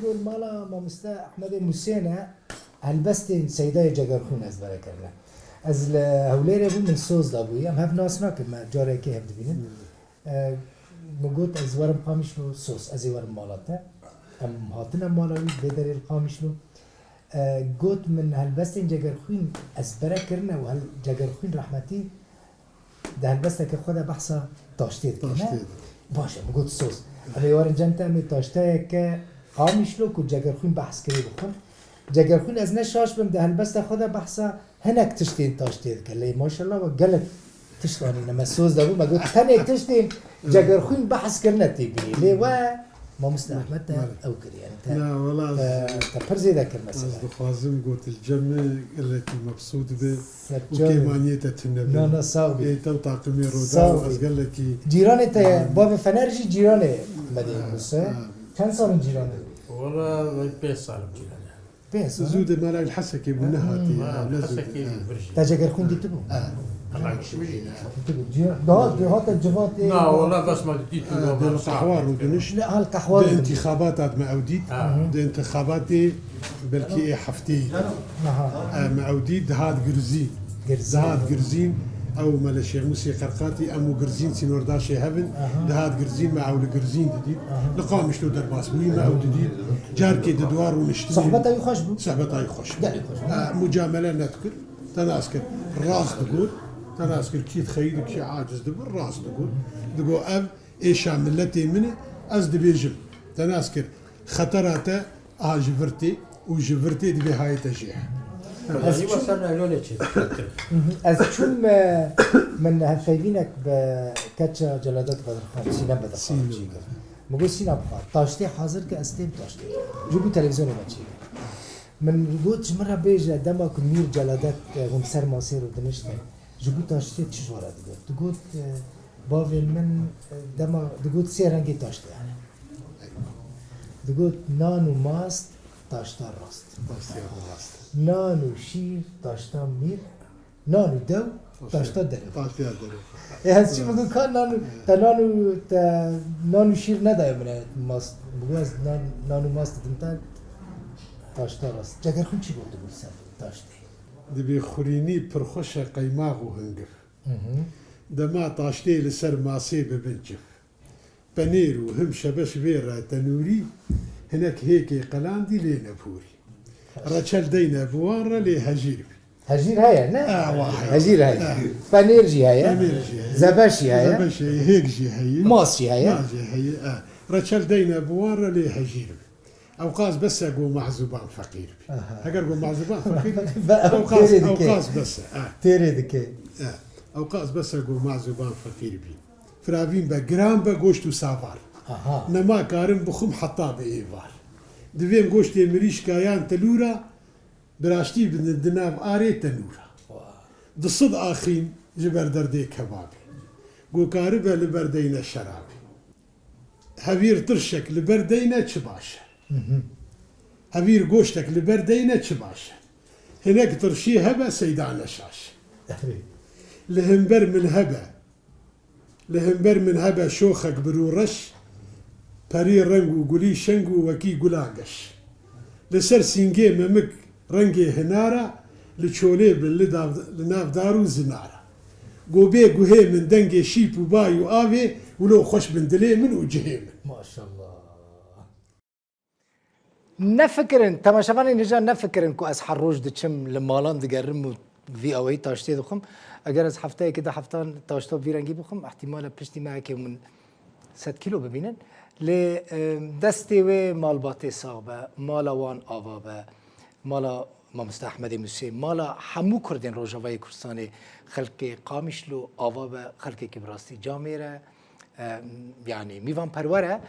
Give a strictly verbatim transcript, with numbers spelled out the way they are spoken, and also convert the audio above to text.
Gol mala mamoste Ehmedê Musê ne, helbestên Seydayê Cegerxwîn ezbere kirine. Ez li Hewlêrê bûm, min soz dabûyî. Em hev nas nakin, me carekê hev dibînin. E, min got, ez werim Qamişlo soz, ez ê werim mala te. Em hatine mala wî, vê derê li Qamişlo. E, got, min helbestên Cegerxwîn ezbere kirine û hel-, Cegerxwîn rehmetî di helbesteke xwe de behsa taştê dikir, ne? Taştê dikir. Baş e, min got soz. Em ê werin cem te, em ê taşteyeke Qamişlo ku Cegerxwîn behs kirî bixwin. Cegerxwîn, ez ne şaş bim, di helbesta xwe de behsa hinek tiştên taştê dike. Lê maşallah we gelek tişt anîne. Me soz de bû, me got tenê tiştên Cegerxwîn behs kirine tê bînî. Lê we Mamoste Ehmed te ew kir, yanî te, Ya, wala ez, te, te pir zêde kir mesela. Ez dixwazim got li cem me gelekî mebsût be û Serçe be. Kêmaniyê te tune be. Na, na, sağ ol. Ê te û taqimê Roda Sağ ol. Ez gelekî Cîranê te ye, bavê Fener jî cîranê me de Ha, Musa. Ha. Çend sal in cîranê? Wala pênc sal im cîranê. Pênc sal. Zû de mala li Hesekê bû, nehatî, Hmm. Ha, ha, ne zû de, Hesekê ha. Virjî. Te Cegerxwîn dîtibû? Ha. Hemen kişi virjî. Dîtibû. Cî-, daha, daha te civatê Na, wala bes me dît Ha, û de li qehwa rûdiniş. Ne, hal qehwa De rûdiniş. Întîxabat hat me ew dît. Ha. De întîxabatê belkî ê hefteyê. Aha. E, me ew dît, dihat Girzîn. Girzîn. Dihat Girzîn, ew Mele Şêxmûsê Qerqatî, em û Girzîn sînordaşê hev in. Aha. Dihat Girzîn, me ew li Girzîn didît. Aha. Li Qamişlo derbas bûyî, me ew didît. Carkê di dua rûniştinê. Sohbeta wî xweş bû. Sohbeta wî xweş bû. Gelek xweş bû. E, mucamele nedikir. Te nas kir, rast digot. Te nas kir, kî dixeyî di, kî aciz dibir, rast digot. Digot, ev êşa miletê min e, ez dibêjim. Te nas kir, xetera te A ji vir tê û ji vir tê divê hayê te jê. Ez Yanî çûm, ser naylonê çê. Mhm. Ez çûm, e, min hevpeyvînek bi keça Celadet Bedirxan, Sînem Bedirxan Sînem. Çêkir. Min got, "Sîna bixwe, taştê hazir ke ez têm taştê." Ji bo televîzyonê me çêkir. Min got, "Ji min re bêje, dema ku Mîr Celadet, e, hûn ser masê rûdiniştin, ji bo taştê çi ji we re digot?" Digot, e, "Bavê min, e, dema digot sê rengê taştê hene." Digot, "Nan û mast, taşta rast. Taşta rast. Nan û şîr, taşta mîr. Nan û dew, taşta derê." Taşta derê. E, ez çi bikim, ka nan û, te nan û, te nan û şîr nedaye min e, mast. Bigo ez nan, nan û mast didim te, taşta rast. Cegerxwîn çi got, digot ser taştê? Dibê xurînî pir xweş e, qeymax û hingiv. Hı hı. Dema taştê li ser masê bibin çiv. Penêr û him şebeş vê re tenûrî, hinek hêkê qelandî lê nebûrî. Reçel deyne bi wan re lê hejîr bî. Hejîr heye, ne? E, wa heye. Hejîr heye. E. Penêr jî heye. Penêr jî heye. Zebeş jî heye. Zebeş heye, hêk jî heye. Mas jî heye. Mas jî heye, e. Reçel deyne bi wan re lê hejîr bî. Ewqas bes e go mehzûban feqîr bî. Aha. Heger go mehzûban feqîr bî, Ve ew ewqas, têrê dike. Ewqas bes e, e. Têrê dike. E, ewqas bes e go mehzûban feqîr bî. Firavîn be, giran be, goşt û savar. Aha. Nema karim bixwim heta bi êvar. Divêm goştê mirîşka yan tilûra, bi raştî bi di nav arê tenûra. Wa. Di sid axîn ji ber derdê kebabê. Go karibe li ber deyne şerabê. Hevîr tirşek li ber deyne çi baş e. Hı hı. Hevîr goştek li ber deyne çi baş e. Hinek tirşî hebe seyda neşaş. Erê. Li hember min hebe. Li hember min hebe şoxek bi rû reş, perî reng û gulî şeng û wekî gula geş. Li ser sîngê memik rengê hinara, li çolê bin li dav-, li nav dar û zinara. Go bê guhê min dengê şîp û bay û avê, wilo xweş bin dilê min û cihê min. Maşallah. Nefikirin, temaşevanên hêja nefikirin ku ez her roj diçim li malan digerim û vî awayî taştê dixwim. Eger ez hefteyekê de heftan taşta vî rengî bixwim, ihtimal e piştî mehekê hûn sed kîlo bibînin. Lê, e, destê wê malbatê sax be, mala wan ava be, mala Mamoste Ehmedê Musê, mala hemû Kurdên Rojavayê Kurdistanê, xelkê Qamişlo ava be, xelkekî bi rastî camêr e, e, yanî mîvanperwer e.